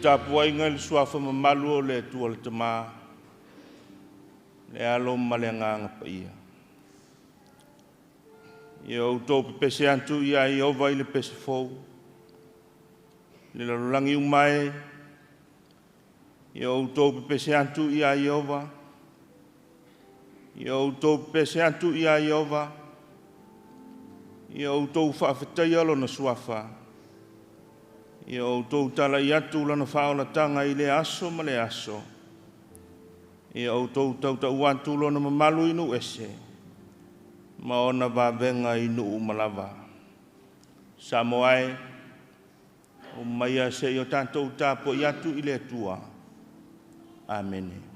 Tapuaiga i le suafa mamalu o le Atua le Tamā, le Alo ma le Agaga Paia. Ia outou pepese atu ia Ieova i le pese fou, le lalolagi uma e. Ia outou pepese atu ia Ieova. Ia outou pepese atu ia Ieova. Ia outou faafetaia lona suafa. Ia outou talai atu lana faaolataga i le aso ma le aso. Ia outou tautau atu lona mamalu i nuu ese, ma ona vavega i nuu uma lava. Samoa e, o maia se i o tatou tapuai atu i le Atua. Amene.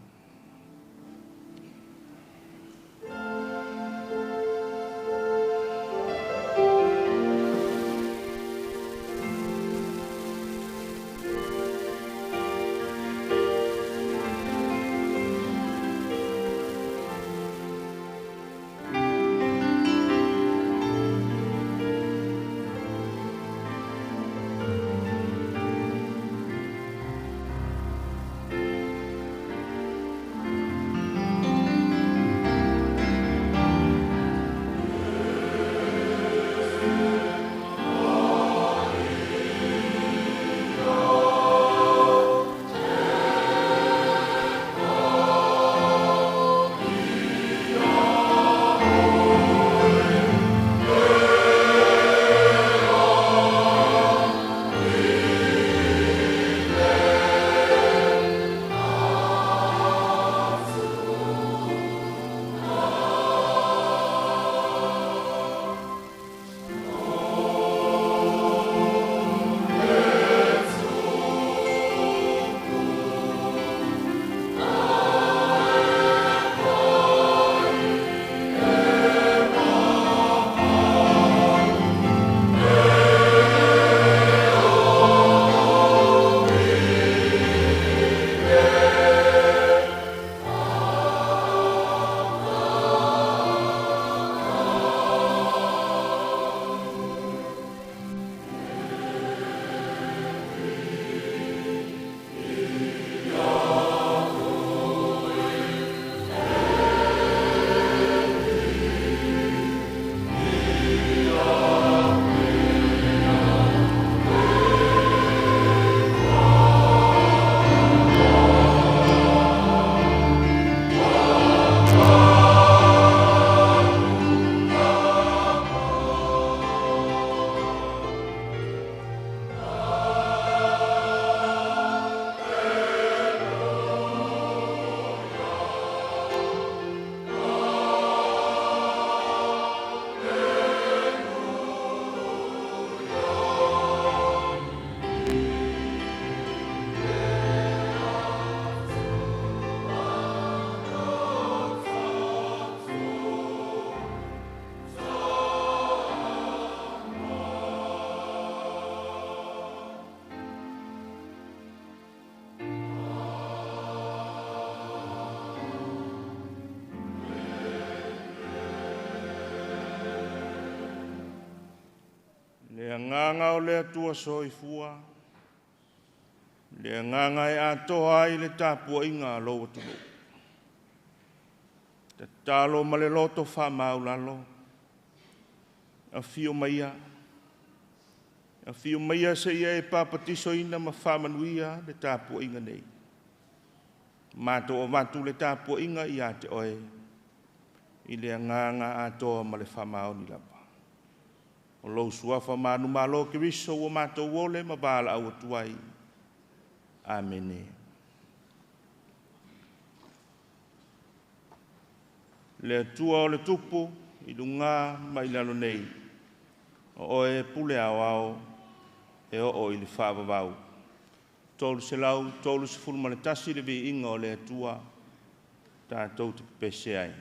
Le agaga o le Atua soifua, le agaga e atoa ai le tapuaiga a lou atunuu. Tatalo ma le loto faamaulalo, afio maia seia e papatisoina ma faamanuia le tapuaiga nei. Matou avatu le tapuaiga ia te oe, i le agaga atoa ma le faamaoni lava. O lou suafa manumalo Keriso ua matou ole ma valaau atu ai. Amene. Le Atua o le tupu i luga ma i lalo nei, o oe pule aoao e oo i le faavavau. 331 le viiga o le Atua, tatou te pepese ai.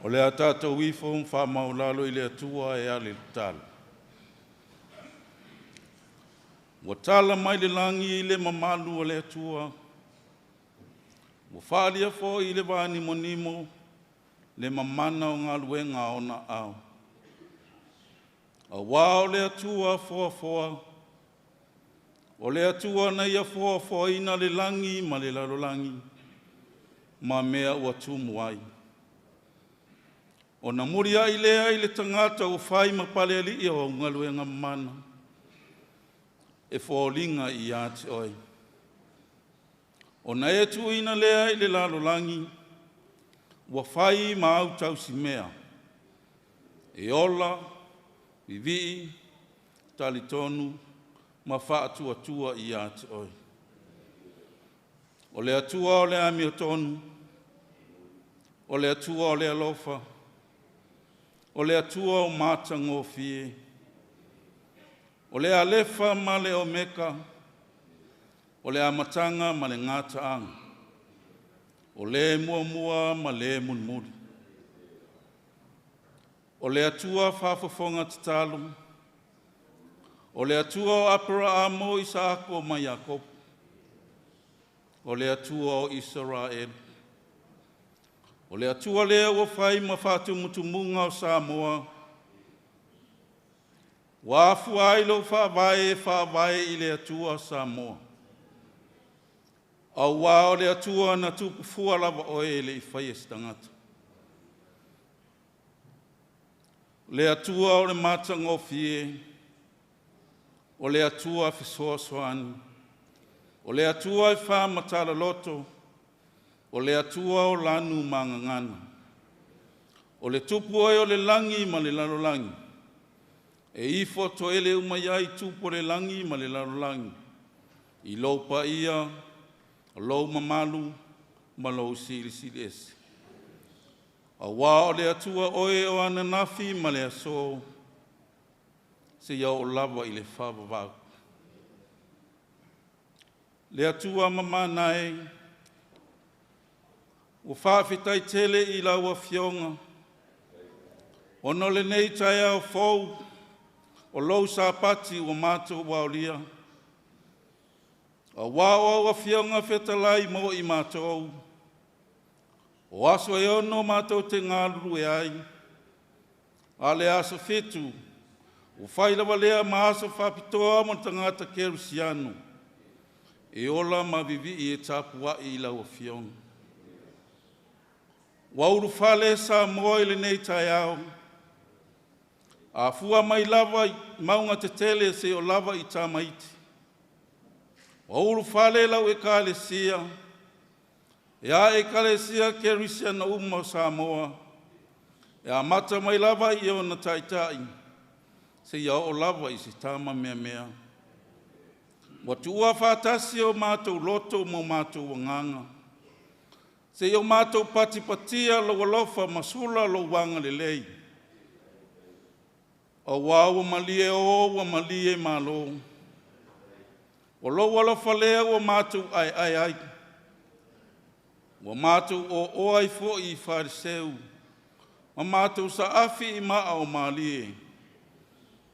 O le a tatou ifo ma faamaulalo i le Atua e ala i le tatalo. Ua tala mai le lagi i le mamalu o le Atua, ua faaalia foi i le vanimonimo le mamana o galuega a ona aao. Auā o le Atua foafoa, o le Atua na ia foafoaina le lagi ma le lalolagi ma mea ua tumu ai. Ona muliai lea i le tagata ua fai ma palealii o au galuega mamana, e foliga ia te oe. Ona e tuuina lea i le lalolagi, ua fai ma au tausimea, e ola, vivii, talitonu ma faatuatua ia te oe. O le Atua o le amiotonu, o le Atua o le alofa, o le Atua o matagofie, o le Alefa ma le Omeka, o le amataga ma le gataaga, o le muamua ma le mulimuli. O le Atua faafofoga tatalo, o le Atua o Aperaamo, o Isaako ma Iakopo, o le Atua o Isaraelu. O le Atua lea ua fai ma faatumutumuga o Samoa, ua afua ai lou faavae e faavae i le Atua Samoa. Auā o le Atua na tupu fua lava oe e le i faia se tagata. Le Atua o le matagofie, o le Atua fesoasoani, o le Atua e faamatala loto, o le Atua o lanu ma gagana. O le tupu oe o le lagi ma le lalolagi, e ifo toele uma ai tupu o le lagi ma le lalolagi, i lou paia, o lou mamalu ma lou silisili ese. Auā o le Atua oe o ananafi ma le aso, seia oo lava i le faavavau. Le Atua mamana e, ua faafetai tele i lau Afioga, ona o lenei taeao fou o lou Sapati ua matou aulia, auā o au Afioga fetalai mo i matou, o aso e 6 matou te galulue ai, a o le aso 7, ua fai lava lea ma aso faapitoa mo le tagata kerisiano, e ola ma vivii e tapuai i lau Afioga. Ua ulufale Samoa i lenei taeao, afua mai lava i mauga tetele seia oo lava i tamaiti. Ua ulufale lau Ekalesia, e a Ekalesia Kerisiano uma o Samoa, e amata mai lava i ona taitai seia oo lava i se tama meamea. Ua tuua faatasi o matou loto ma o matou agaga, seia o matou patipatia lou alofa ma sula lou agalelei. Auā ua malie o ua malie Malo. O lou alofa lea ua matou aeae ai, ua matou oaoa ai foi i Faleseu, ma matou saafi i maa o malie,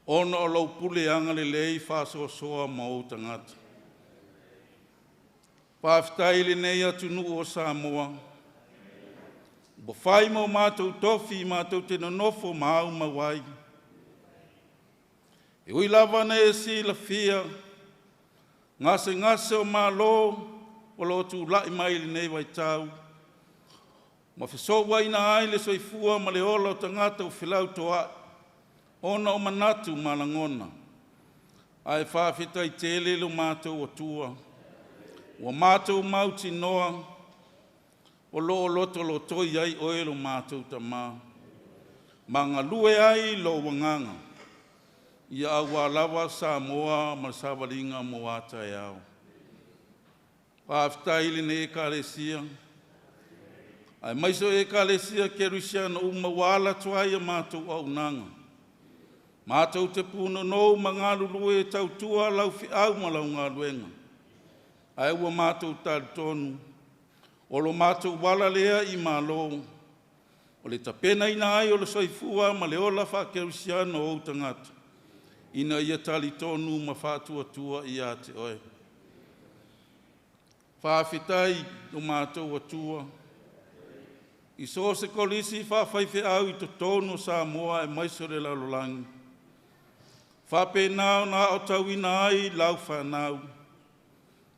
ona o lou pule agalelei faasoasoa ma ou tagata. Faafetai i lenei atunuu o Samoa, ua fai ma o matou tofi matou te nonofo ma aumau ai. E ui lava ina e silafia gasegase o malo o lo o tulai mai i lenei vaitau, ma fesouaina ai le soifua ma le ola o tagata ua felautoai ona o manatu ma lagona. Ae faafetai tele lo matou Atua, ua matou mautinoa o lo o lotolotoi ai oe lo matou Tamā, ma galue ai lou agaga, ia aua lava Samoa ma le savaliga mo a taeao. Faafetai i lenei Ekalesia, aemaise o Ekalesia Kerisiano uma ua ala atu ai a matou auaunaga. Matou te punonou ma galulue e tautua lau feau ma lau galuega, ae ua matou talitonu o lo matou ala lea i malo. O le tapenaina ai o le soifua ma le ola faakerisiano o ou tagata, ina ia talitonu ma faatuatua ia te oe. Faafetai lo matou Atua, i so o se kolisi faafaifeau i totonu o Samoa aemaise o le lalolagi, faapena ona aotauina ai lau fanau,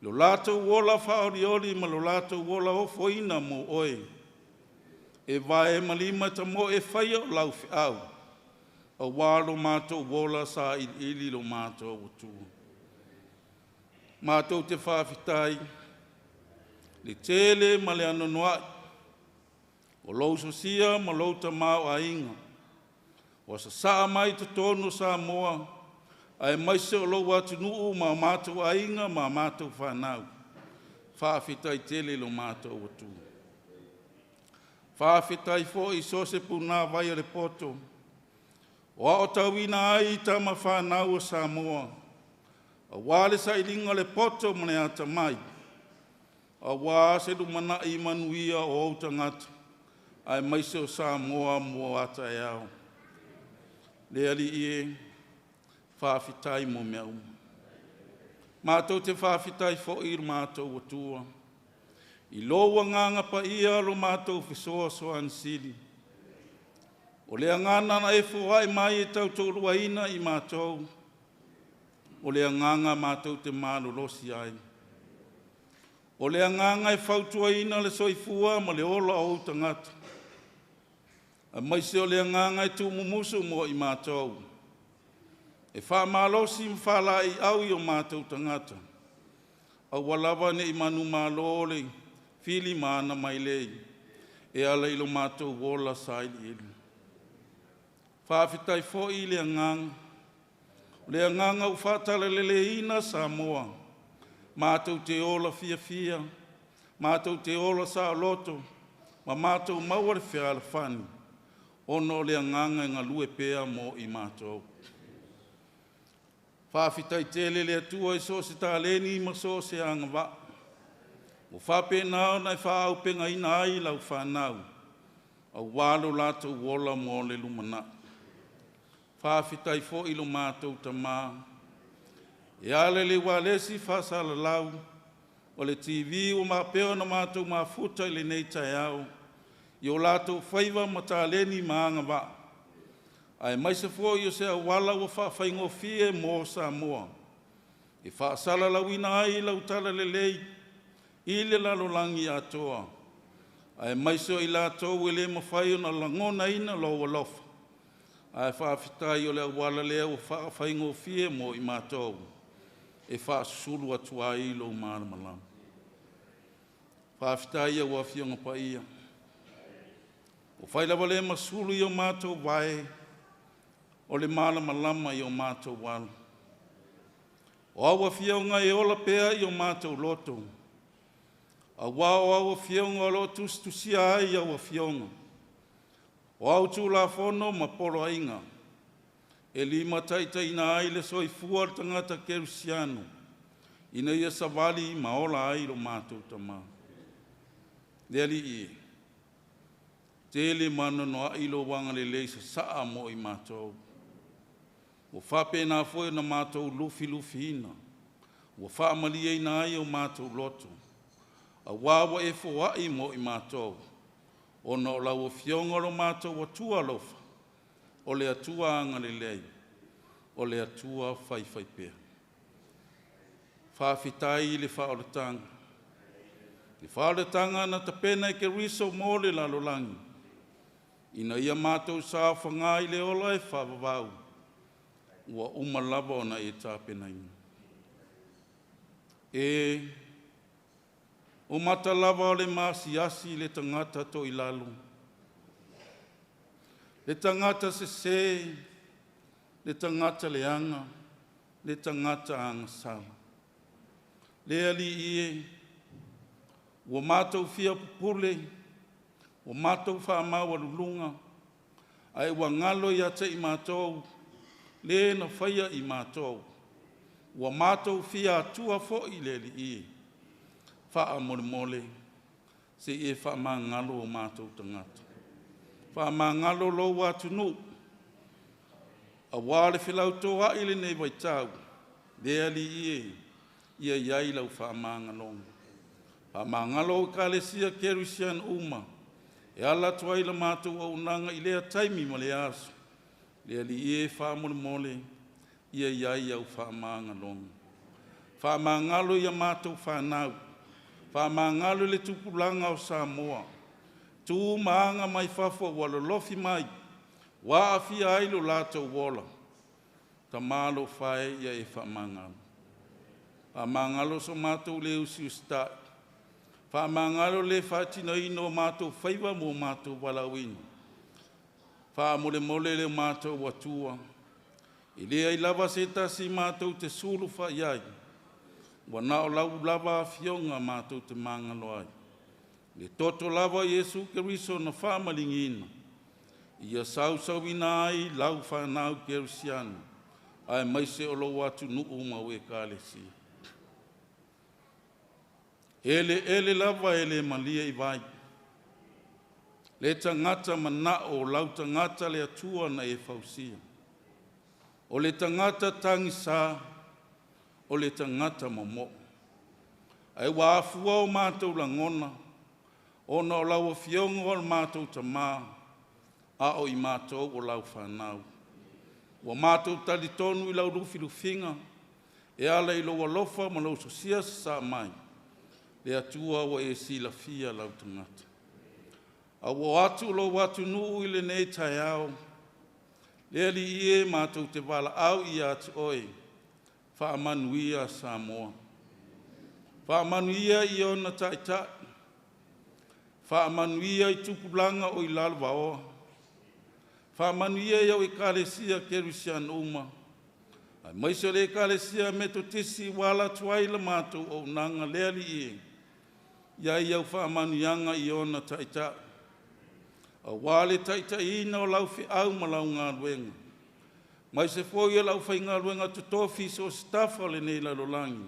lo latou ola faaolioli ma lo latou ola ofoina mo oe, e vae ma lima tamoe e faia o lau feau, auā lo matou ola sailiili lo matou Atua. Matou te faafetai le tele ma le anoanoai o lou sosia ma lou tamaoaiga, ua sasaa mai i totonu o Samoa, aemaise o lou atunuu ma o matou aiga ma a matou fanau. Faafetai tele i lo matou Atua. Faafetai foi i so o se punāvai o le poto, o aotauina ai tama fanau a Samoa, aua le sailiga o le poto ma le atamai, aua se lumanai manuia o ou tagata, aemaise o Samoa mo a taeao. Le Alii e, faafetai mo mea uma. Matou te faafetai foi i le matou Atua, i lou agaga paia lo matou fesoasoani sili. O le agaga na e foai mai e tautoaluaina i matou, o le agaga matou te malolosi ai. O le agaga e fautuaina le soifua ma le ola o ou tagata, aemaise o le agaga e tuumumusu mo i matou, e faamalosi ma faalaeiau i o matou tagata, aua lava ne i manumalo le fili ma ana mailei e ala i lo matou ola sailiili. Faafetai foi i le agaga, o le agaga ua faatalaleleiina Samoa, matou te ola fiafia, matou te ola saoloto, ma matou maua le fealofani, ona o le agaga e galue pea mo i matou. Faafetai tele le Atua i so o se taleni ma so o se agavaa, ua faapena ona e faaaupegaina ai lau fanau, aua lo latou ola mo le lumanai. Faafetai foi i lo matou Tamā, e ala i le ualesi faasalalau o le TV ua faapea ona matou mafuta i lenei taeao, i o latou faiva ma taleni ma agavaa, aemaise foi o se auala ua faafaigofie mo Samoa, e faasalalauina ai lau talalelei i le lalolagi atoa, aemaise o i latou e le mafai ona lagonaina lou alofa, ae faafetai o le auala lea ua faafaigofie mo i matou e faasusulu atu ai lou malamalama. Faafetai i au Afioga Paia, ua fai lava le ma sulu i o matou vae, o le malamalama i o matou ala. O au afioga e ola pea i o matou loto, auā o au afioga o lo o tusitusia ai au afioga, o au tulafono ma poloaiga, e limataitaiina ai le soifua o le tagata kerisiano, ina ia savali ma ola ai lo matou Tamā. Le Alii e, tele ma anoanoai lou agalelei sasaa mo i matou, ua faapena foi ona matou lufilufiina, ua faamalieina ai o matou loto, auā ua e foai mo i matou, ona o lau Afioga o lo matou Atua alofa, o le Atua agalelei, o le Atua faifaipea. Faafetai i le faaolataga, le faaolataga na tapena e Keriso mo le lalolagi, ina ia matou saofaga i le ola e faavavau, ua uma lava ona e tapenaina. E o mata lava o le maasiasi le tagata toilalo, le tagata sesē, le tagata leaga, le tagata agasala. Le Alii e, ua matou fia pupule, ua matou faamaualuluga, ae ua galo ia te i matou le na faia i matou. Ua matou fia atua foi le Alii e. Faamolemole, se i e faamagalo o matou tagata. Faamagalo lou atunuu, auā le felautoaʻi i lenei vaitau, le Alii e, ia i ai lau faamagaloga. Faamagalo au Ekalesia Kerisiano uma, e ala atu ai la matou auaunaga i lea taimi ma lea aso, le Alii e faamolemole, ia i ai au faamagaloga. Faamagalo i a matou fanau, faamagalo i le tupulaga o Samoa, tu ma aga mai fafo ua lolofi mai, ua aafia ai lo latou ola, Tama alofa e, ia e faamagalo. Faamagalo so matou le usiusitai, faamagalo le faatinoina o matou faiva mo matou valaauina. Faamolemole le matou Atua, e leai lava se tasi matou te sulu fai ai, ua na o lau lava afioga matou te magalo ai. Le toto lava o Iesu Keriso na faamaligiina, ia sausauina ai lau fanau kerisiano, aemaise o lou atunuu ma au Ekalesia. Eleele lava e le malie i vai, le tagata manao o lau tagata le Atua na e fausia. O le tagata tagisa, o le tagata momo'o. Ae ua afua o matou lagona, ona o lau Afioga o le matou Tamā, a o i matou o lau fanau. Ua matou talitonu i lau lufilufiga, e ala i lou alofa ma lou sosia sasaa mai, le Atua ua e silafia lau tagata. Auo atu lou atunuu i lenei taeao, le Alii e matou te valaau ia te oe, faamanuia Samoa. Faamanuia i ona taitai, faamanuia i tupulaga o i lalovaoa, faamanuia i au Ekalesia Kerisiano uma, aemaise o le Ekalesia Metotisi ua ala atu ai la matou auaunaga. Le Alii e, i ai au faamanuiaga i ona taitai, auā le taitaiina o lau feau ma lau galuega, aemaise foi o le aufaigaluega totofi i so o se tafa o lenei lalolagi,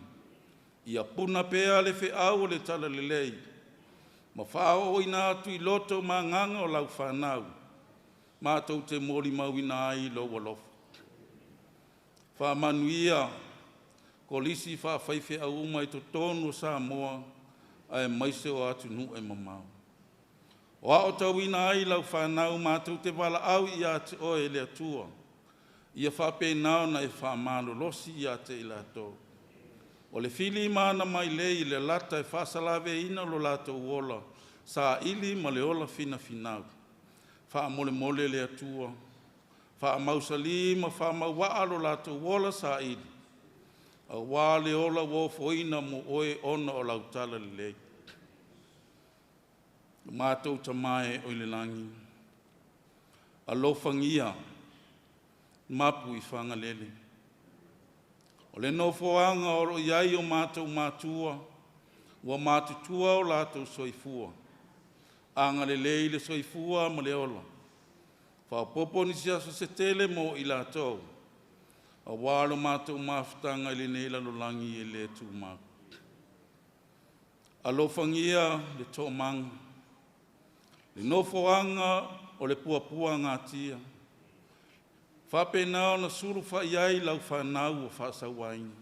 ia puna pea le feau o le Talalelei ma faaooina atu i loto ma agaga o lau fanau, matou te molimauina ai lou alofa. Faamanuia kolisi faafaifeau uma i totonu o Samoa aemaise o atunuu e mamao o aotauina ai lau fanau, matou te valaau ia te oe le Atua, ia faapena ona e faamalolosi ia te i latou. O le fili ma ana mailei i le lata e faasalaveina lo latou ola saili ma le ola finafinau. Faamolemole le Atua, faamausalī ma faamauaa lo latou ola saili, auā le ola ua ofoina mo oe ona o lau talalelei. Lo matou Tamā e oi le lagi, alofagia mapu i Fagalele. O le nofoaga o lo o i ai o matou matua ua matutua o latou soifua. Agalelei le soifua ma le ola. Faaopoopo nisi aso se tele mo i latou, auā lo matou mafutaga i lenei lalolagi e le tumau. Alofagia le Toomaga, le nofoaga o le Puapuagatia, faapena ona sulufai i ai lau fanau ua faasauaina.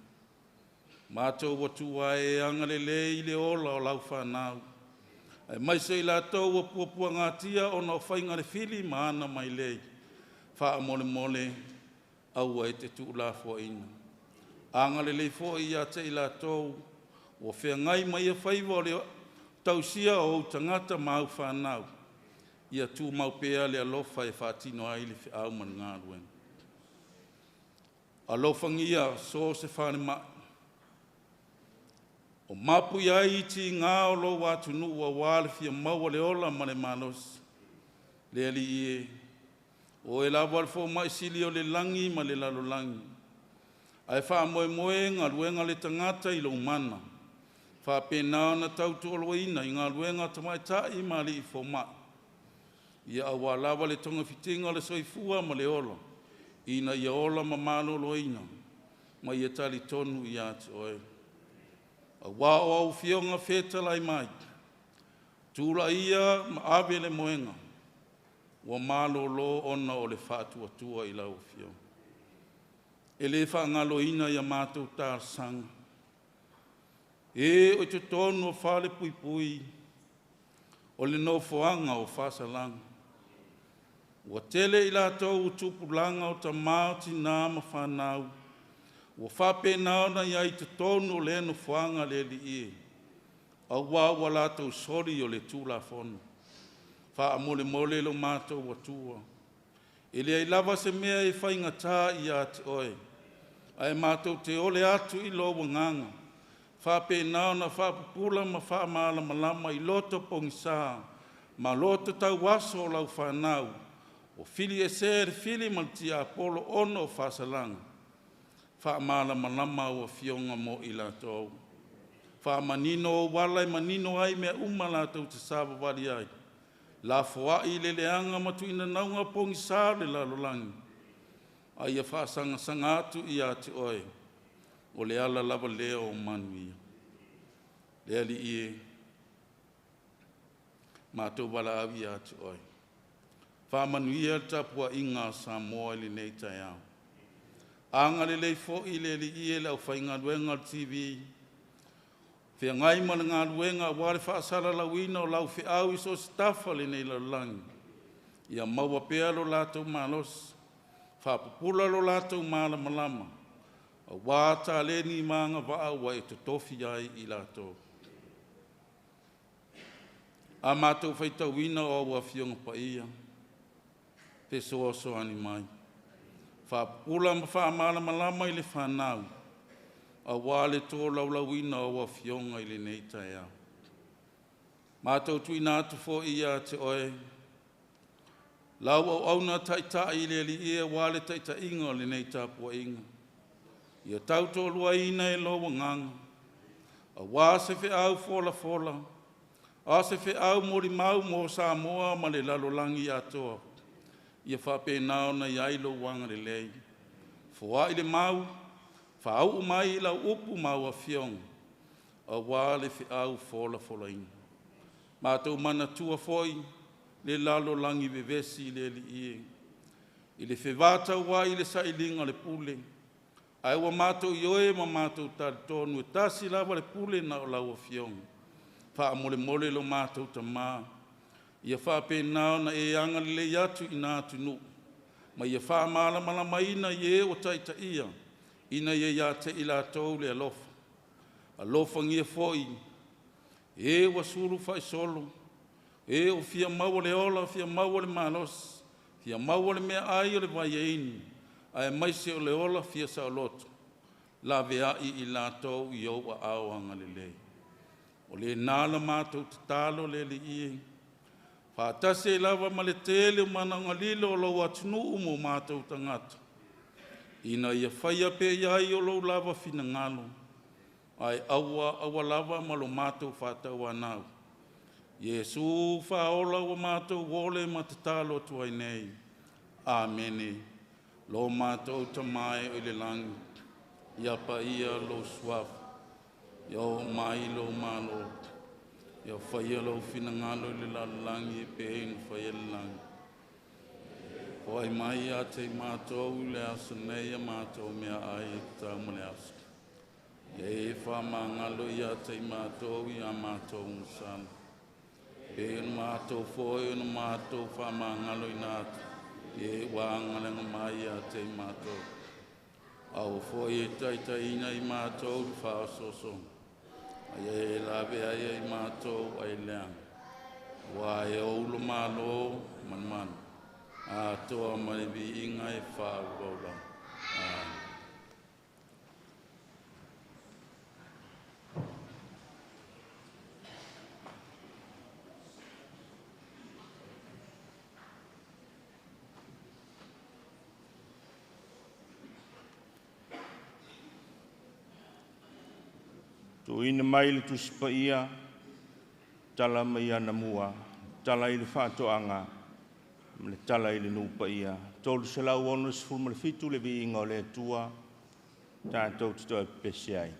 Matou Atua e, agalelei i le ola o lau fanau, aemaise i latou ua puapuagatia ona o faiga a le fili ma ana mailei. Faamolemole, aua e te tuulafoaiina. Agalelei foi ia te i latou ua feagai ma ia faiva o le tausia o ou tagata ma au fanau, ia tumau pea le alofa e faatino ai le feau ma le galuega. Alofagia so o se falemai o mapu i ai tiga o lou atunuu auā le fia maua le ola ma le malosi. Le Alii e, o oe lava le fomai sili o le lagi ma le lalolagi, ae faamoemoe galuega le tagata i lou mana, faapena ona tautualuaina i galuega a tamaitai ma alii fomai, ia auā lava le togafitiga o le soifua ma le ola, ina ia ola ma maloloina, ma ia talitonu ia te oe. Auā o au Afioga fetalai mai, tulaia ma ave le moega. Ua malōlō ona o le faatuatua i lau Afioga. E lē faagaloina ia matou talosaga, e o i totonu o fale puipui o le nofoaga o faasalaga. Ua tele i latou o tupulaga o tamā o tinā ma fanau, ua faapena ona i ai i totonu o lea nofoaga le Alii e, auā ua latou soli o le Tulafono. Faamolemole lo matou Atua, e leai lava se mea e faigata ia te oe, ae matou te ole atu i lou agaga, faapena ona faapupula ma faamalamalama i loto pogisā ma loto tauaso o lau fanau, ua filiesea e le fili ma le tiapolo ona o faasalaga. Faamalamalama au afioga mo i latou. Faamanino ou ala e manino ai mea uma latou te savavali ai. Lafoai le leaga ma tuinanauga pogisā o le lalolagi, a ia faasagasaga atu ia te oe, o le ala lava lea o manuia. Le Alii e, matou valaau ia te oe. Faamanuia le tapuaiga a Samoa i lenei taeao. Agalelei foi le Alii e le aufaigaluega o le TV, feagai ma le galuega aua le faasalalauina o lau feau i so o se tafa o lenei lalolagi. Ia maua pea lo latou malosi, faapupula lo latou malamalama, auā taleni ma agavaa ua e totofi ai i latou. A matou faitauina o au Afioga Paia, fesoasoani mai, faapupula ma faamalamalama i le fanau, auā le tolaulauina o au Afioga i lenei taeao. Matou tuuina atu foi ia te oe, lau auauna taitai i le Alii e aua le taitaiga o lenei tapuaiga. Ia tautoaluaina e lou agaga, auā se feau folafola, a o se feau molimau mo Samoa ma le lalolagi atoa. Ia faapena ona i ai lou agalelei. Foai le mau, faauu mai lau upu ma au afioga, auā le feau folafolaina. Matou manatua foi le lalolagi vevesi i le Alii e, i le fevatauai i le sailiga o le pule, ae ua matou ioe ma matou talitonu e tasi lava le pule na o lau Afioga. Faamolemole lo matou Tamā, ia faapena ona e agalelei atu i na atunuu, ma ia faamalamalamaina i e ua taitaia, ina ia ia te i latou le alofa. Alofagia foi e ua sulu faisolo, e ua fia maua le ola, fia maua le malosi, fia maua le meaai o le vaiainu, aemaise o le ola fia saoloto, laveai i latou i ou aao agalelei. O lena la matou tatalo le Alii e, faatasi ai lava ma le tele o manaoga lilo o lou atunuu ma o matou tagata, ina ia faia pea i ai o lou lava finagalo, ae aua aua lava ma lo matou faatauanau. Iesu faaola ua matou ole ma tatalo atu ai nei. Amene. Lo matou Tamā e o i le lagi, ia paia lou suafa, ia oo mai lou malo, ia faia lou finagalo i le lalolagi e pei ona faia i le lagi. Foai mai ia te i matou i le aso nei a matou meaai e tatau mo le aso. Ia e faamagalo ia te i matou i a matou gasala, pei ona matou foi ona matou faamagaloina atu i e ua agalega mai ia te i matou. Aua foi e taitaiina i matou i le faaosoosoga, a ia e lavea ai i matou ai leaga. Auā e ou le malo ma le mana, atoa ma le viiga e faauau lava. Amene. Tuuina mai le Tusi Paia, tala mai anamua, tala i le faatoaga, ma le tala i le nuu paia. 367 le viiga o le Atua, tatou te toe pepesi ai.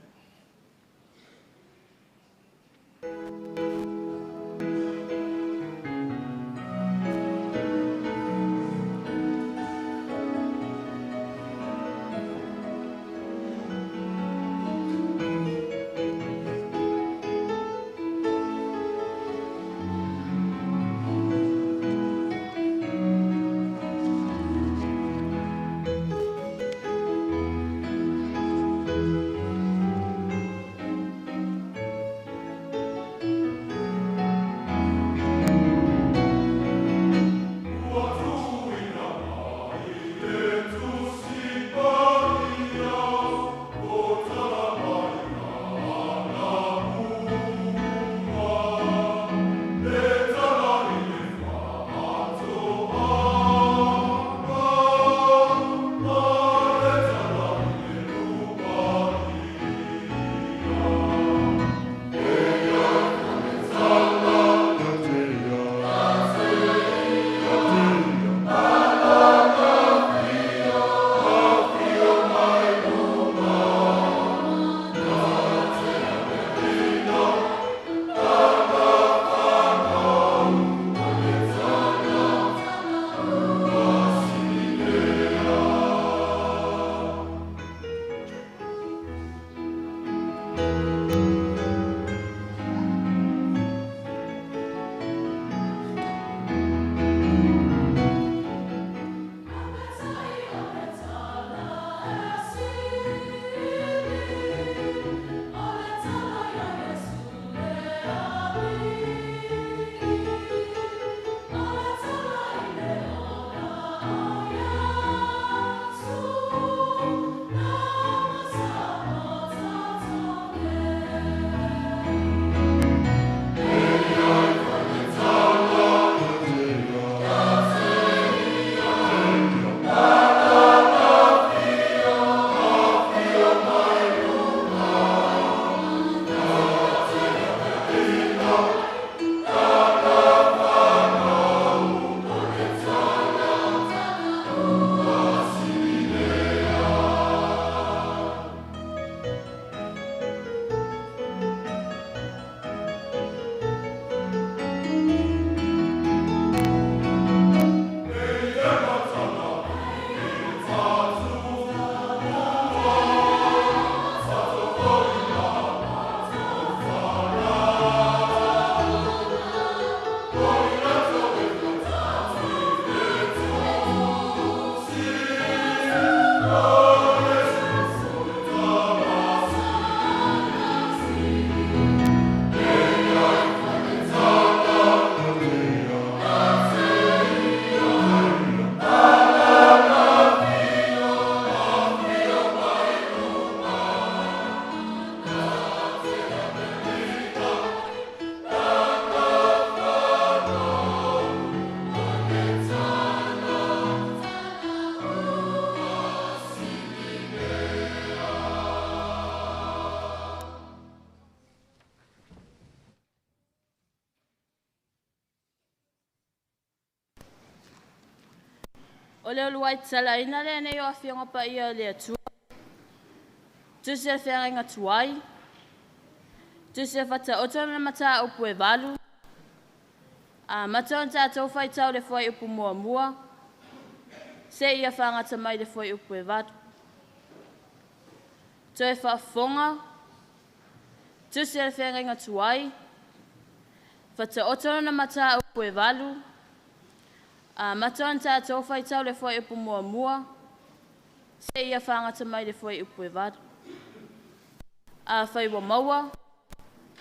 O le uluai tatalaina lenei o Afioga Paia o le Atua. Tusi a le Feagaiga Tuai, Tusi a Faataoto ma le Mataupu e 8, amata ona tatou faitau le fuaiupu 1, seia fagata mai le fuaiupu e 8. Toe faafofoga, Tusi a le Feagaiga Tuai, Faataoto lona mataupu e 8, amata ona tatou faitau le fuaiupu 1, seia fagata mai le fuaiupu e 8. Afai ua maua,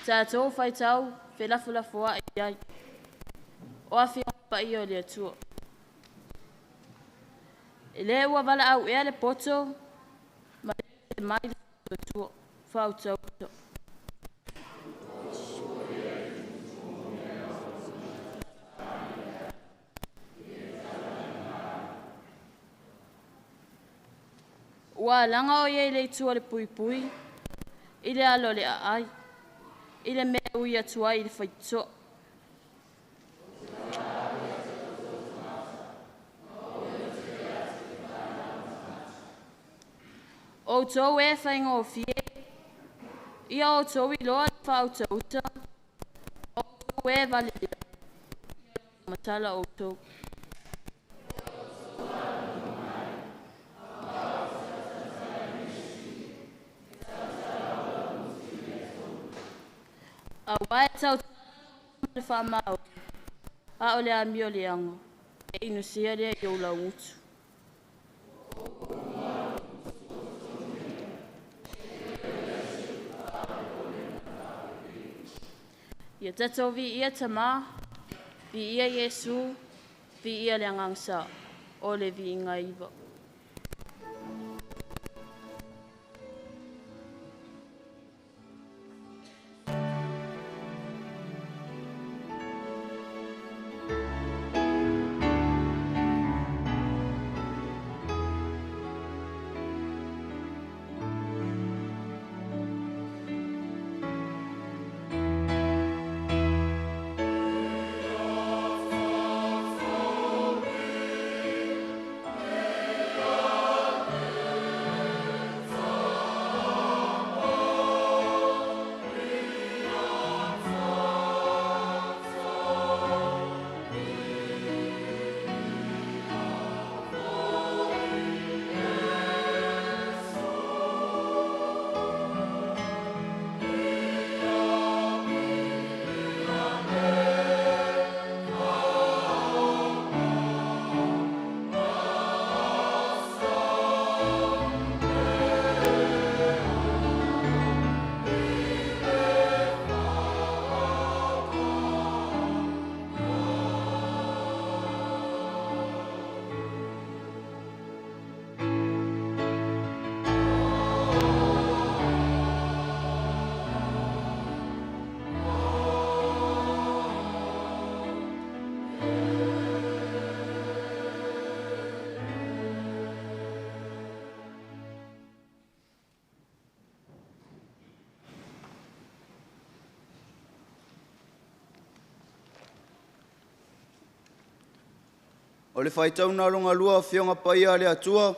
tatou faitau felafolafoai ai. O Afioga Paia o le Atua. E le ua valaau ea le poto ma le mai le Atua fautauta. Ua alaga o ia i le itu o le puipui, i le alo o le aai, i le mea ui atu ai i le faitotoa. Outou e faigofie, ia outou iloa le faautauta, outou e valelea, ia matala outou. Auā e tau le faamaoni, a o le amio leaga, e inusia lea i ou laugutu. Ia tatou viia Tamā, viia Iesu, viia le Agaga Sa, o le viiga iva. O le faitauga lona lua o Afioga Paia a le Atua,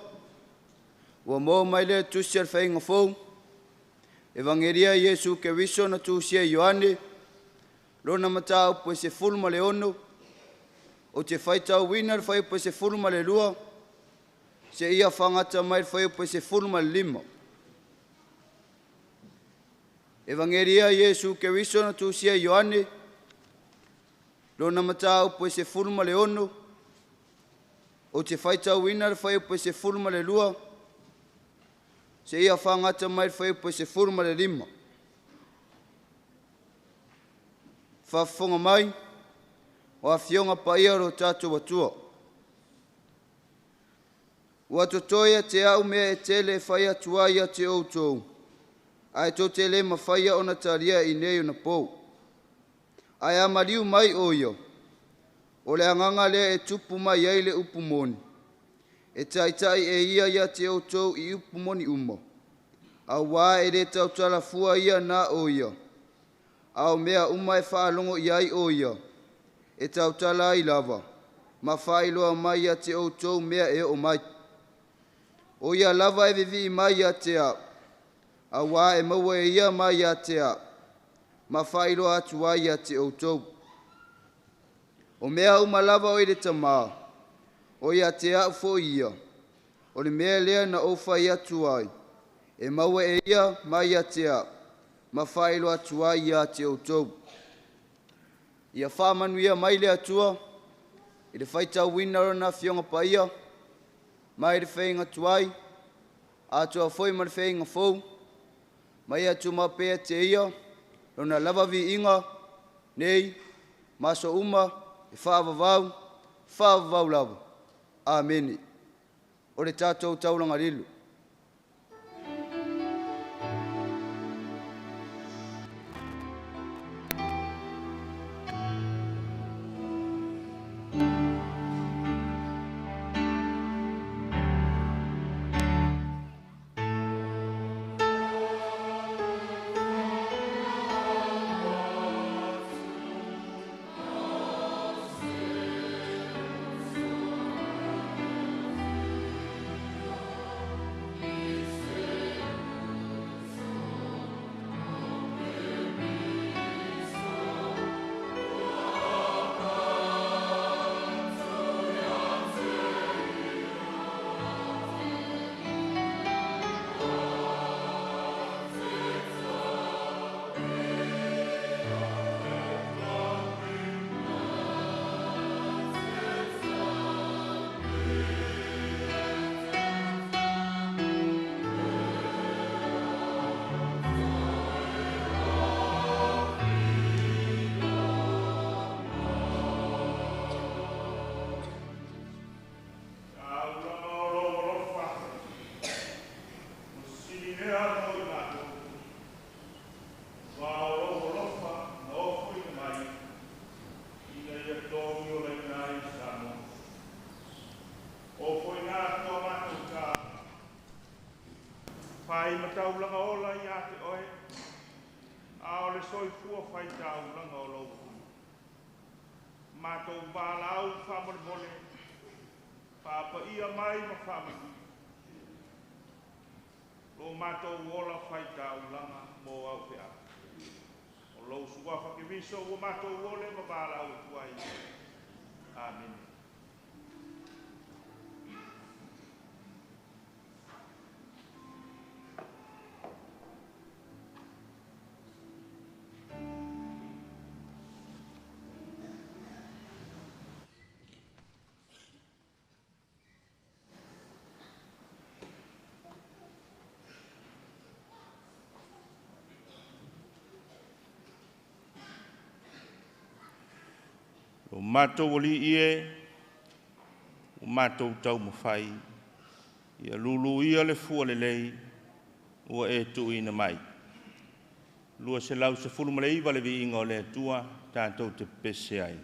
ua maua mai lea Tusi a le Faiga Fou, Evagelia e Iesu Keriso na tusia e Ioane, lona mataupu e 16, ou te faitauina le fuaiupu e 12, seia fagata mai le fuaiupu e 15. Evagelia e Iesu Keriso na tusia e Ioane, lona mataupu e 16, ou te faitauina le fuaiupu e 12, seia fagata mai le fuaiupu e 15. Faafofoga mai, o Afioga Paia o lo tatou Atua. Ua totoe ia te au mea e tele e fai atu ai ia te outou, ae tou te le mafaia ona talia i nei ona pou. Ae a maliu mai o ia, o le agaga lea e tupu mai ai le upu moni, e taitai e ia ia te outou i upu moni uma, auā e le tautala fua ia na o ia, a o mea uma e faalogo i ai o ia, e tautala ai lava, Ma faailoa mai ia te outou mea e oo mai. O ia lava e vivii mai ia te au, auā e maua e ia mai ia te au, ma faailoa atu ai ia te outou. O mea uma lava o i le Tamā, o ia te au foi ia, o le mea lea na ou fai atu ai, e maua e ia mai ia te au, ma faailoa atu ai ia te outou. Ia faamanuia mai le Atua i le faitauina o lona Afioga Paia, mai le feiga tuai, atoa foi ma le feiga fou, ma ia tumau pea te ia, lona lava viiga, nei, ma aso uma, e faavavau, faavavau lava. Amene. O le tatou taulaga lilo. Taulaga ola ia te oe, a o le soifua fai taulaga o lou fulu. Matou valaau faamolemole, faapaia mai ma faamanuia. Lo matou ola fai taulaga mo au feau. O lou suafa Keriso ua matou ole ma valaau atu ai. Amene. O matou alii e, o matou taumafai, ia luluia le fua lelei, ua e tuuina mai. 219 le viiga o le Atua, tatou te pese ai.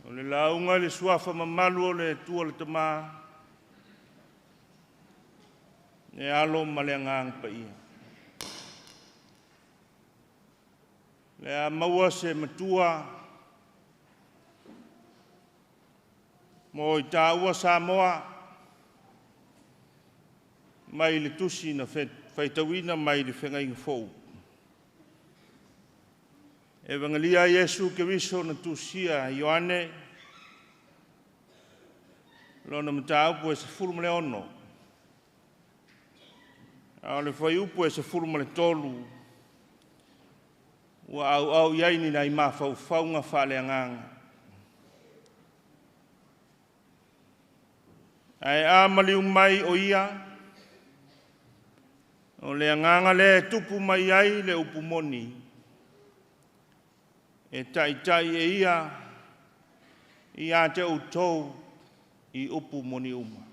O le lauga i le suafa mamalu o le Atua le Tamā, le Alo ma le Agaga Paia. Le a maua se matua mo i tāua Samoa mai le tusi na faitauina mai le Feagaiga Fou. Evangelia Iesu Keriso na tusia Ioane, lona mataupu e 16. A o le fuaiupu e 13, ua auau i ai ni nai mafaufauga faaleagaga. Ae a maliu mai o ia, o le agaga lea e tupu mai ai le upu moni, e taitai e ia ia te outou i upu moni uma.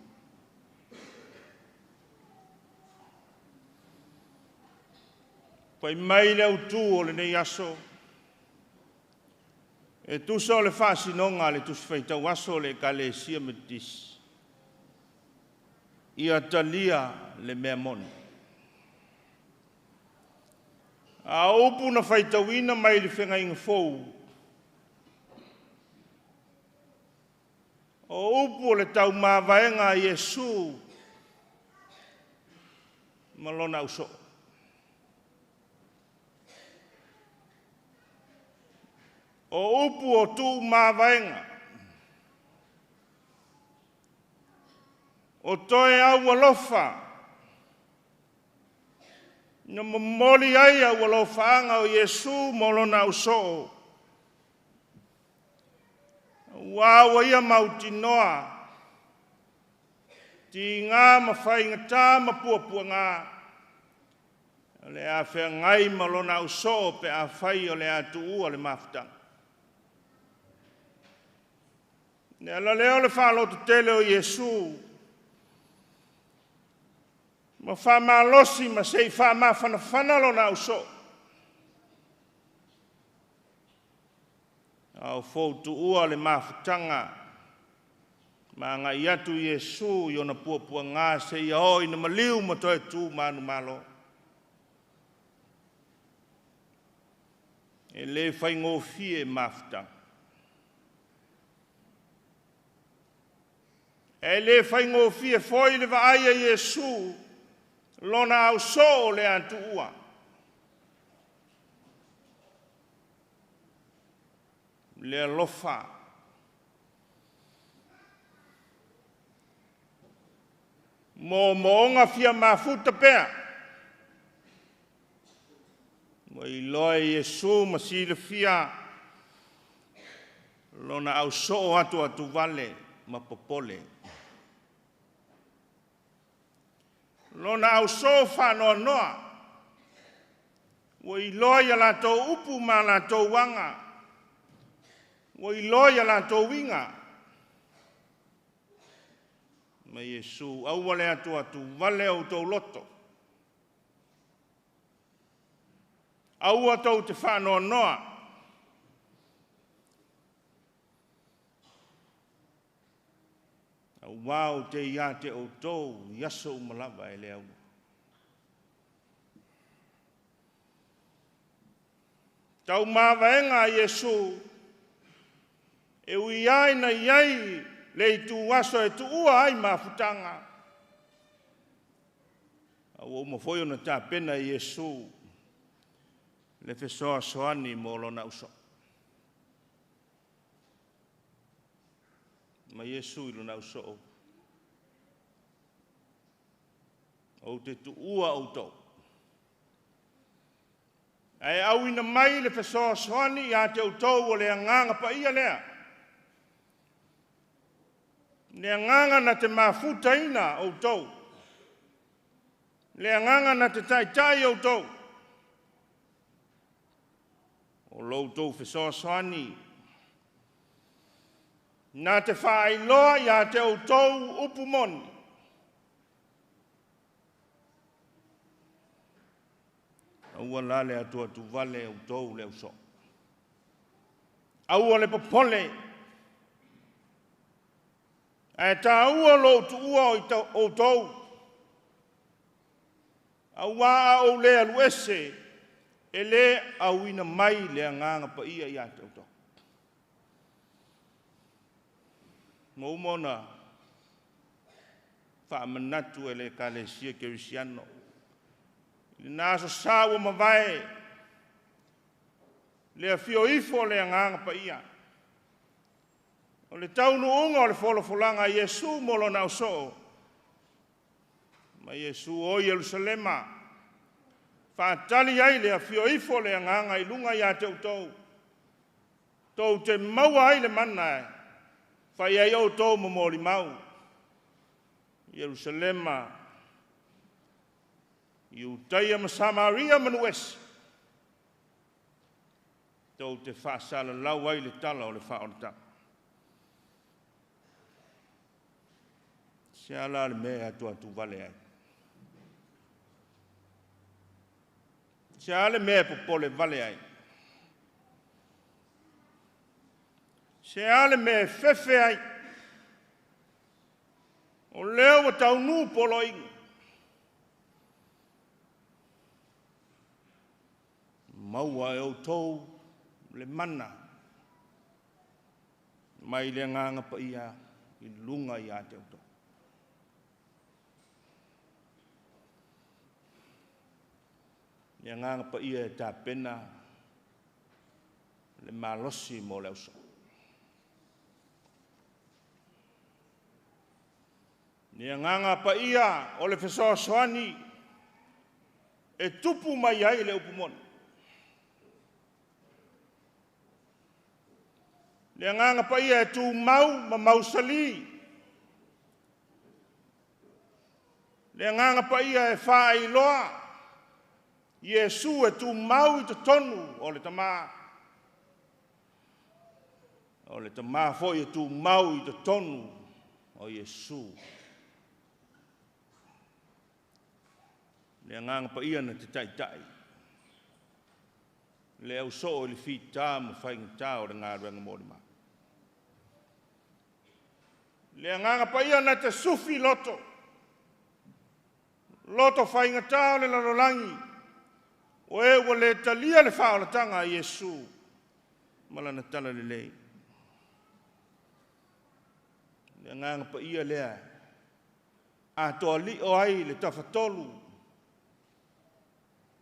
Fai mai le autū o lenei aso, e tusa o le faasinoga a le Tusi Faitau Aso o le Ekalesia Metotisi, ia talia le mea moni. A o upu na faitauina mai le Feagaiga Fou, o upu o le taumavaega a Iesu ma lona ausoo. O upu o tuumavaega, o toe aualofa, na momoli ai aualofaaga o Iesu mo lona ausoo, ua ua ia mautinoa, tiga ma faigata ma puapuaga, o le a feagai ma lona ausoo pe afai o le a tuua le mafutaga. Le ala lea o le faalototele o Iesu, ma faamalosi ma se i faamafanafana lona ausoo. A o foutuua le mafutaga, ma agai atu Iesu i ona puapuaga seia oo ina maliu ma toe tu manumalo. E le faigofie mafutaga. E le faigofie foi le vaai a Iesu lona ausoo o le a tuua. Le alofa. Moomooga fia mafuta pea. Ua iloa e Iesu ma silafia lona ausoo atu atuvale ma popole. Lona ausoo faanoanoa. Ua iloa ia latou upu ma latou aga. Ua iloa ia latou uiga. Ma Iesu, aua le atu atu vale o outou loto. Aua tou te faanoanoa. Auā o te ia te outou i aso uma lava e le aua. Taumavaega a Iesu, e ui ai na iai le itu aso e tuua ai mafutaga. A ua uma foi ona tapena e Iesu le fesoasoani mo lona ausoo. Ma Iesu i lona ausoo, ou te tuua outou. Ae auina mai le fesoasoani ia te outou o le agaga paia lea. Le agaga na te mafutaina outou. Le agaga na te taitai outou. O loutou fesoasoani. Na te faailoa ia te outou upu moni. Aua la le atu atu vale outou le ausoo. Aua le popole. Ae tāua lou tuua o outou, auā a ou lē alu ese, e lē auina mai le Agaga Paia iā te outou. Ua uma ona faamanatu e le Ekalesia Kerisiano i lena Aso Sa ua mavae, le afio ifo o le Agaga Paia. O le taunuuga o le folafolaga a Iesu mo Lona ausoo, ma Iesu o i Yerusalema, faatali ai le afio ifo o le Agaga i luga ia te outou, tou te maua ai le mana e fai ai outou ma molimau, Ierusalema, Iutaia ma Samaria ma nuu ese, tou te faasalalau ai le tala o le faaolataga. Se a la le mea e atuatu vale ai? Se a le mea e popole vale ai? Se a le mea e fefe ai? O lea ua taunuu poloaiga. Maua e outou le mana mai le Agaga Paia i luga ia te outou. Le Agaga Paia e tapena le malosi mo le ausoo. Le Agaga Paia o le fesoasoani e tupu mai ai le upu moni. Le Agaga Paia e tumau ma mausali. Le Agaga Paia e faailoa Iesu e tumau i totonu o le Tama. O le Tama foi e tumau i totonu o Iesu. Le Agaga Paia na te taitai le ausoo i le fita ma faigata o le galuega molimau. Le Agaga Paia na te sufi loto, loto faigata o le lalolagi, o e ua le talia le faaolataga a Iesu ma lana talalelei. Le Agaga Paia lea atoa lio ai le tafatolu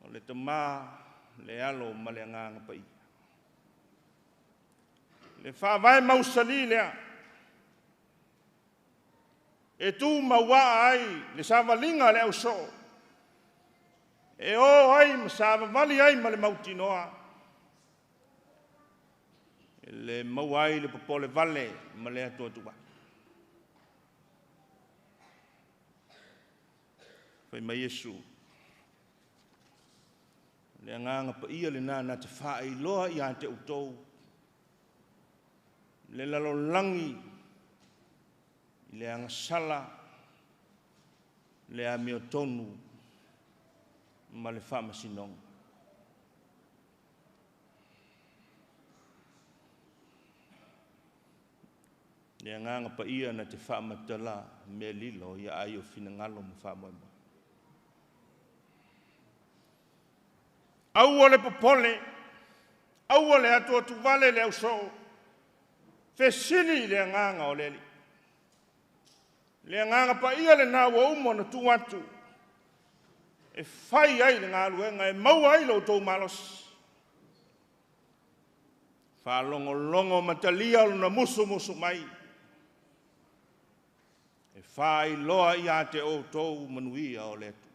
o le Tama, le Alo ma le Agaga Paia. Le faavae mausali lea e tu mauaa ai le savaliga a le ausoo, e o ai ma savavali ai ma le mautinoa, e le maua ai le popole vale ma le atuatuvale. Fai mai Iesu, le Agaga Paia lena na te faailoa ia te outou le lalolagi i le agasala, le amiotonu ma le faamasinoga. Le Agaga Paia na te faamatala mea lilo ia ai o finagalo ma faamoemoe. Aua le popole, aua le atuatuvale le ausoo, fesili i le Agaga o le Alii. Le Agaga Paia lena ua uma ona tuu atu, e fai ai le galuega, e maua ai lo outou malosi. Faalogologo ma talia lona musumusu mai, e faailoa ia te outou manuia o le Atua.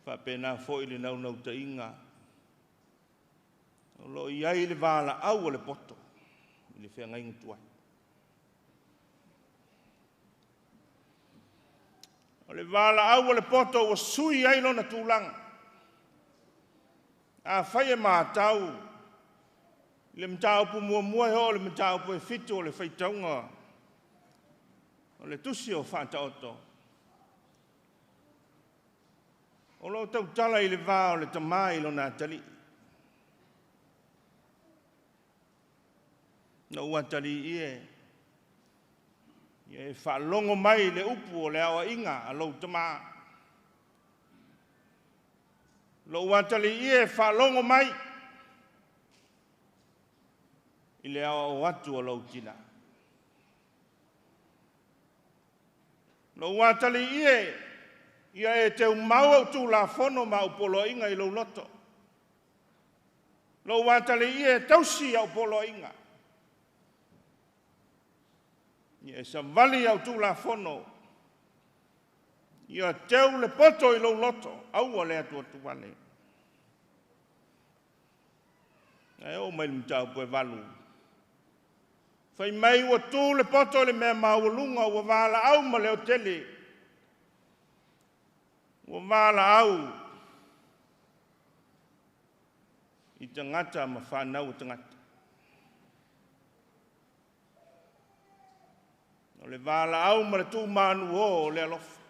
Faapena foi le naunautaiga o lo o i ai le valaau a le poto i le feagaiga tuai. O le valaau a le poto ua sui ai lona tulaga. Afai e matau i le mataupu muamua e oo i le mataupu e 7 o le faitauga o le tusi o Faataoto, o lo o tautala i le va o le tama i lona atalii. Na ua tali ie, ia e whaalongo mai le upu o le awa inga a lou tama. Lo ua tali ie e whaalongo mai i le awa o atu o lou tina. Lo ua tali ie, ia e te umau au tū la fono ma upolo inga i lou loto. Lo ua tali ie e tausi au polo inga. Ia e savali au tū la fono. Ia teu le poto i lou loto, aua le atu atu wale. Ae o mai mtau po e valu. Fai mai ua tū le poto le mea maualunga ua wala au ma le otele. Ua wala au i tangata ma whanau tangata. O le wala au ma le tū manu o le alofa.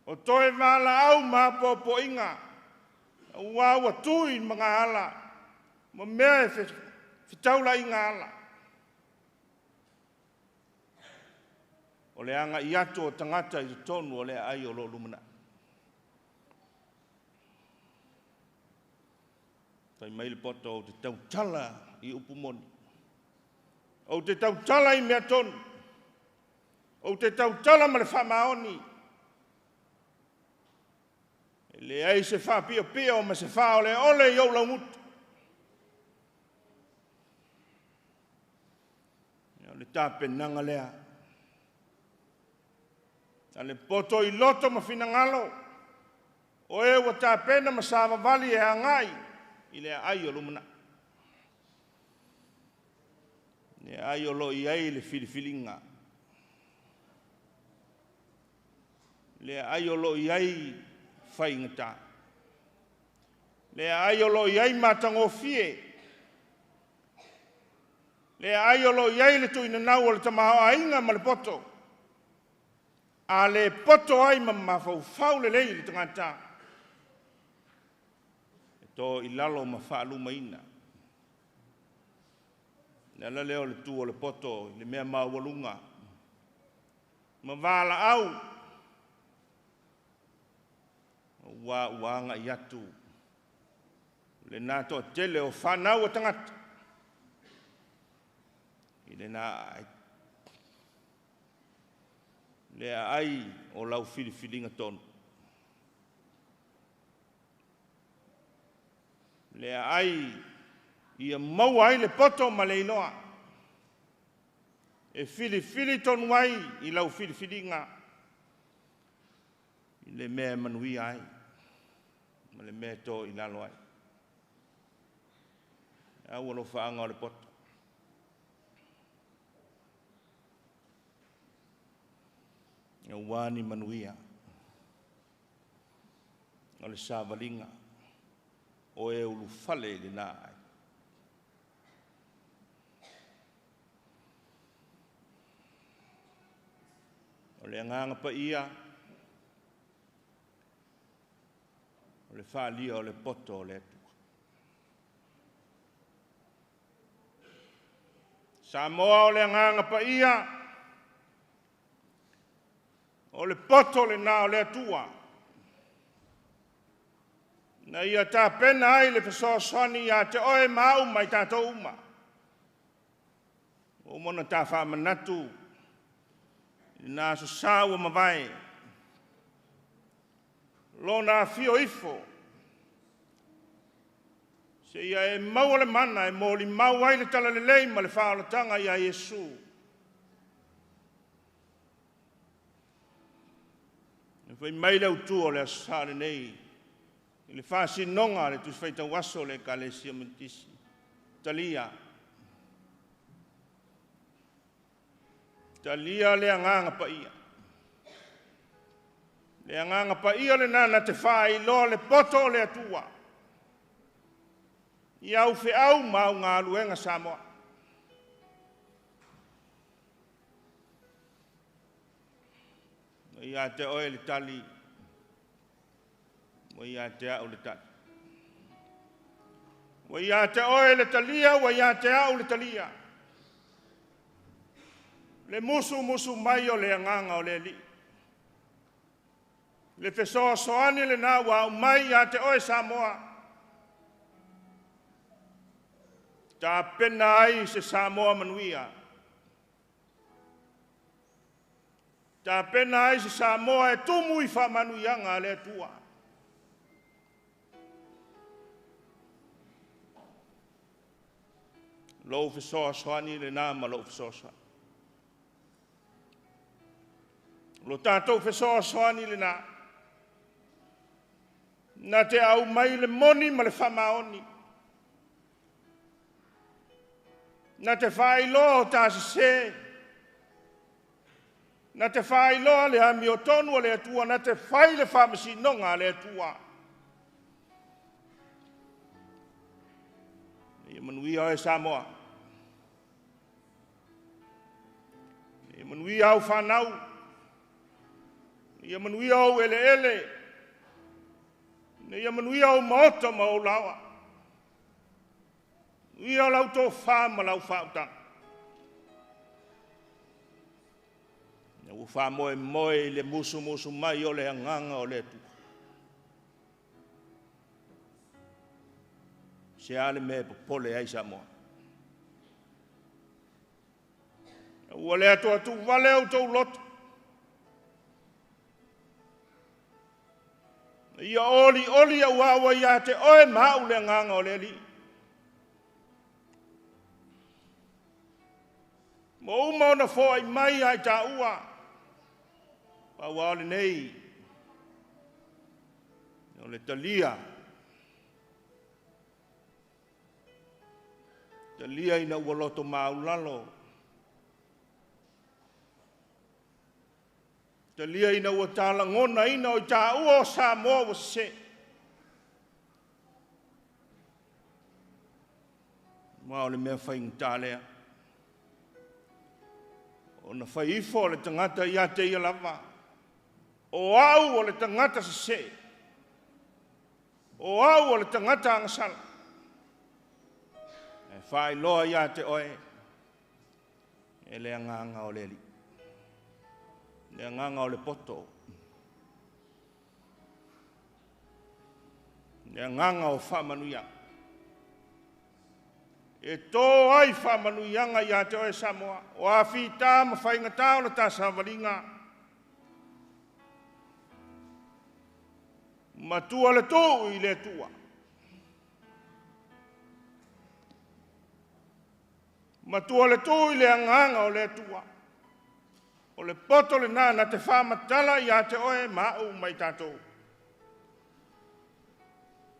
O toe wala au ma popo inga. Ua ua tui mga ala. Ma mea e fitaula inga ala. O le anga i atu o tangata i tonu o le ai o lo lumana. Fai mai le poto o te tautala i upu moni. O te tautala i mea tonu. O te tautala ma le whamaoni. E le ai se whapio pio ma se wha o le ole i au laumutu. O le tape nanga lea. A le poto i loto ma finangalo. O e ua tapena ma savavali e angai i le ai o lumana. Le ai o lo i ai le filifilinga. Le ai o lo i ai whaingata. Le ai o lo i ai matangofie. Le ai o lo i ai le tuinanau o le tamao ainga ma le poto. A le poto ai ma mafaufau le lei le tangata. E tō i lalo ma whaalumaina. Le ala leo le tū o le poto le mea maualunga. Ma wala au. Ua uanga i atu. Le nā toa tele o whanau o tangata. I le nā ai. Le ai o lau filifilinga tonu. Le ai ia maua ai le poto ma le iloa. E filifili tonu ai i lau filifilinga. I le mea manuia ai. Ma le mea tō i lalo ai. Au alo whaanga o le poto. Ia wani manuia. O le savalinga. O e ulufale i le nā ai. O le anganga pa ia. O le whaalia o le poto o le atua. Samoa o le anganga pa ia. O le poto le nā o le atua. Na ia tāpena ai le fesoasoani ia te oe mau mai tātou uma. O mona tā whaamanatu. Nā so sāua mawai. Lona fio ifo. Se ia e maua le mana e mōli mau ai le talalelei ma le whaolatanga ia Iesu. E whai mai le autua o le asale nei. I le whasinonga le tusfaita waso le kalesia mentisi. Talia. Talia le anganga pa ia. Le anganga pa ia le nana te whai loa le poto o le atua. I au wheau mau ngā luenga Samoa. Ia te oe le tali. Mo ia te au le tali. Ua ia te oe le talia, ua ia te au le talia. Le musu musu mai o le agaga o le Alii. Le fesoasoani lena ua au mai ia te oe Samoa. Tapena ai se Samoa manuia. Tapena ai se Samoa e tumu i faamanuiaga a le Atua. Lou fesoasoani lena ma lou fesoasoani. Lo tatou fesoasoani lena. Na te au mai le moni ma le faamaoni. Na te faailoa o ta sese. Na te faailoa le amiotonu o le Atua. Na te fai le faamasinoga a le Atua. Ia manuia oe Samoa. Ia manuia au whanau. Ia manuia au eleele. Ia manuia au maota ma au laoa. Ia lau tofa ma lau faautaga. Ina ua faamoemoe i le musumusu mai o le agaga o le Atua. Se a le mea e popole ai Samoa. Ua le atuatuvale outou loto. Ia oli oli au ua ia te oe ma au le agaga o le Alii. Ma uma ona foai mai ai tāua. Pau lava o lenei, o le talia. Talia ina ua loto maulalo. Talia ina ua talagona ina o i tāua o Samoa ua sese. Ma o le mea faigata lea. Ona fai ifo o le tagata ia te ia lava. O au o le tagata sese. O au o le tagata agasala. E faailoa ia te oe e le agaga o le Alii. Le agaga o le poto. Le agaga o faamanuiaga. E tō ai faamanuiaga ia te oe Samoa. O a fita ma faigata o le ta savaliga. Matua le tuu i le Atua. Matua le tuu i le agaga o le Atua. O le poto lena na te faamatala ia te oe ma au mai tatou.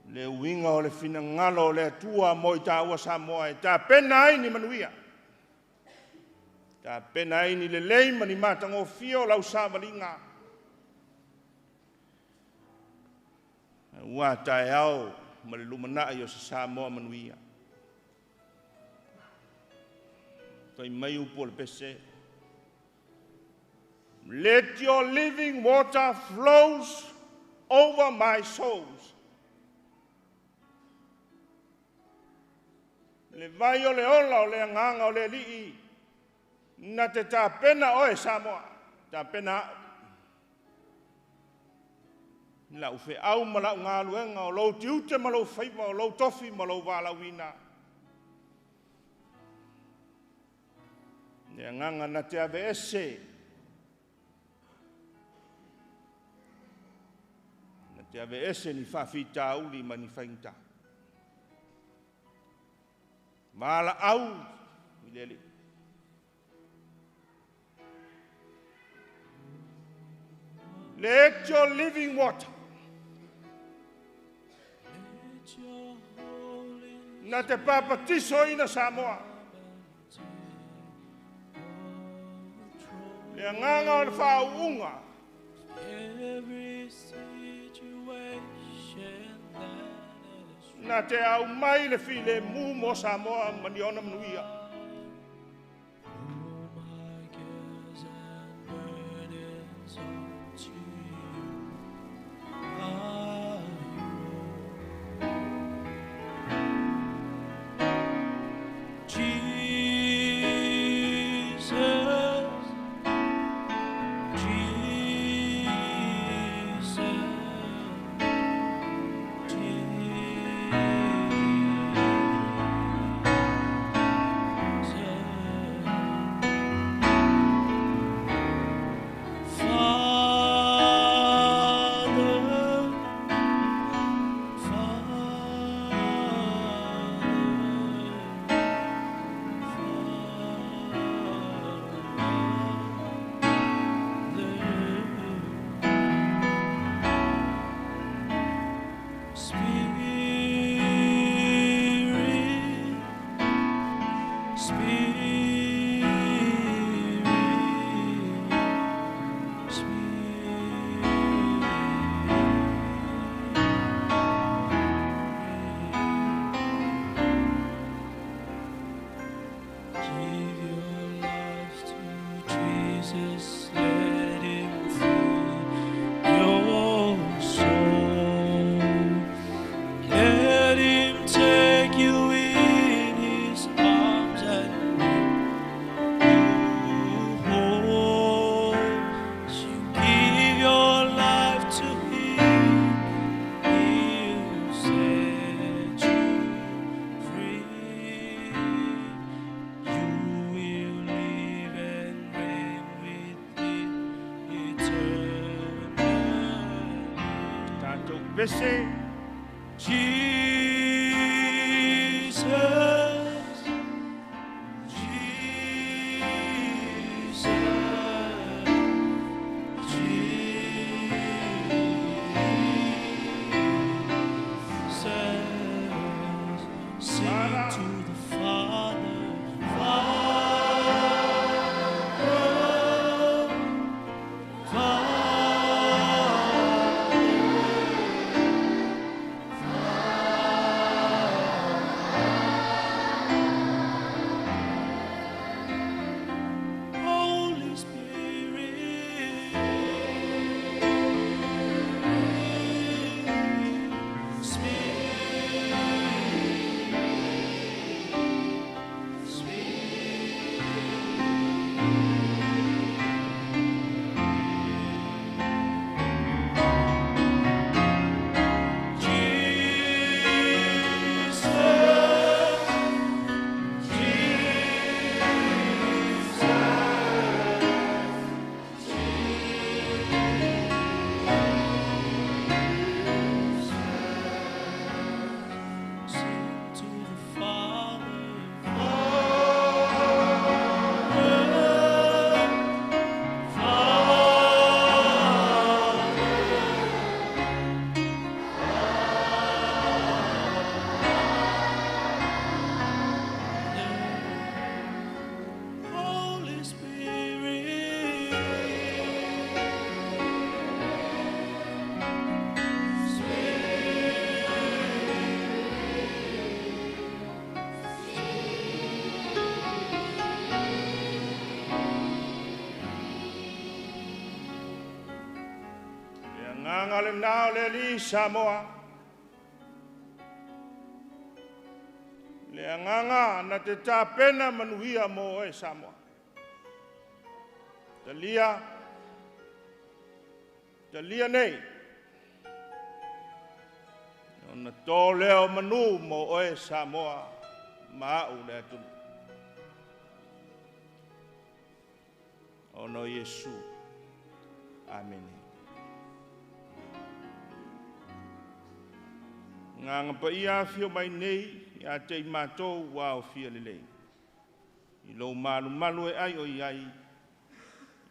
Le uiga o le finagalo o le Atua mo i tāua Samoa e tapena ai ni manuia. Tapena ai ni lelei ma ni matagofie o lau savaliga. Ua taeao ma le lumanai o se Samoa manuia. Fai mai upu o le pese. Let your living water flows over my souls. Le vai o le ola o le agaga o le Alii. Na te tapena oe Samoa. Tapena au. Lau feau ma lau galuega o lou tiute ma lou faiva o lou tofi ma lou valaauina. Le agaga na te aveese. Na te aveese ni faafitauli ma ni faigata. Valaau i le Alii. Let your living water. Na te papatiso ina Samoa. Le agaga o le faauuga. Na te au mai le filemu mo Samoa ma ni ona manuia. tatou pese. Jesus, Jesus, Jesus, sing to the Father, Father, Father. Holy Spirit, Spirit, Spirit. Jesus, Sing to the Father, Father, Father. Holy Spirit, Le agaga lenā o le Alii Samoa. Le agaga na te tapena manuia mo oe Samoa. Talia, talia nei. Ona tō lea o manu mo oe Samoa ma au le atunuu. Ona o Iesu. Amene. Ngā paia afio mai nei, ia te i mātou ua o fia lelei. I lou malu malu e ai o i ai,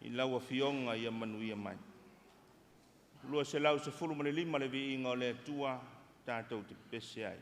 i lau afioga ia manuia mai. 215 le viiga o le Atua tatou te pese ai.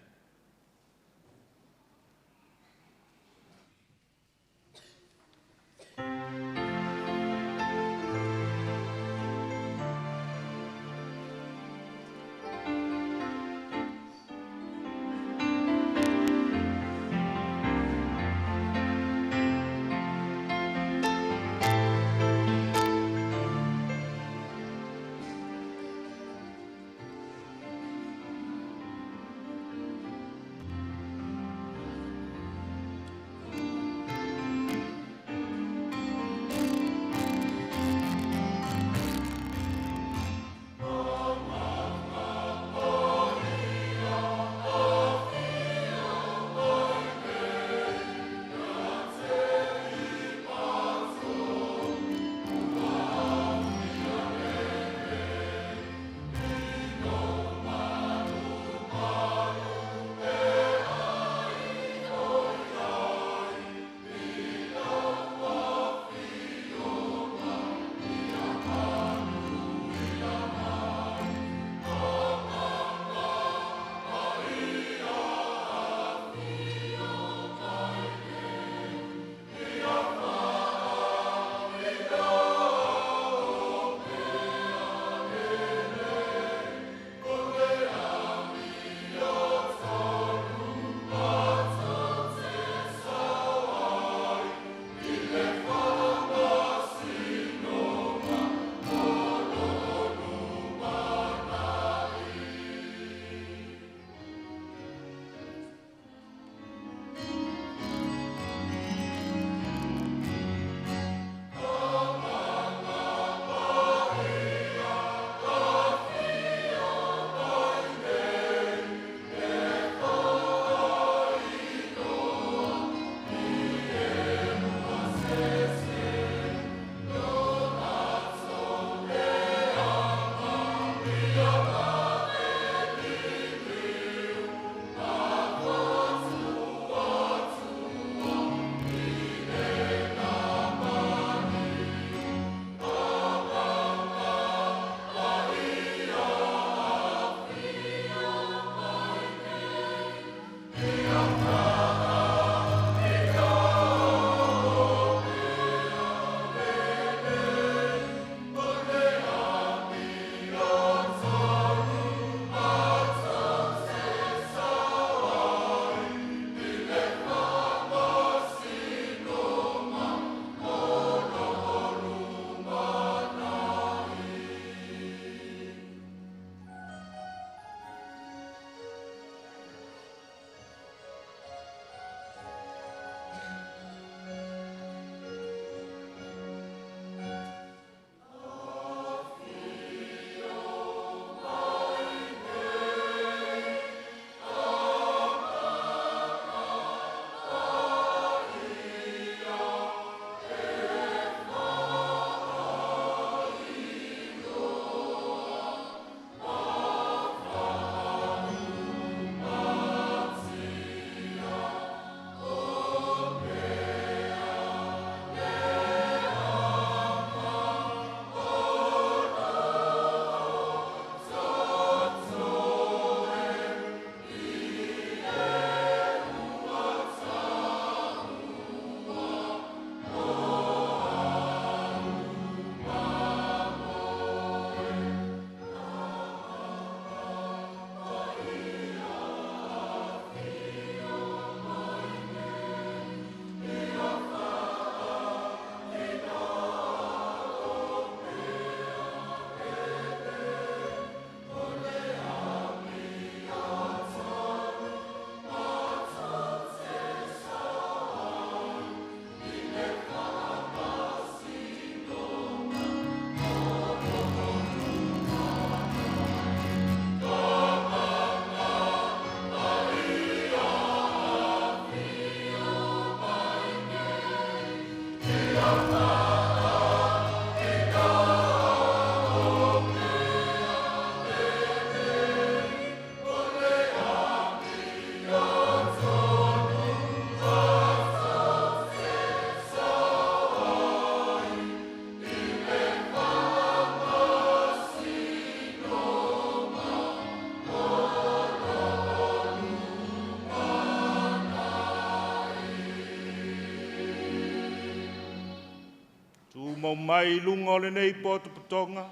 faatumau mai i luga o lenei potopotoga,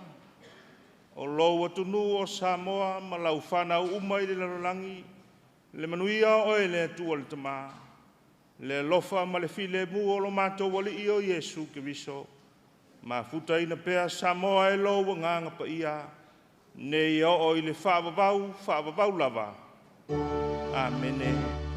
o lou atunuu o Samoa ma lau fanau uma i le lalolagi, le manuia o oe le Atua le Tamā, le alofa ma le filemu o lo matou Alii o Iesu Keriso, mafutaina pea Samoa e lou agaga paia, nei oo i le faavavau, faavavau lava. Amene.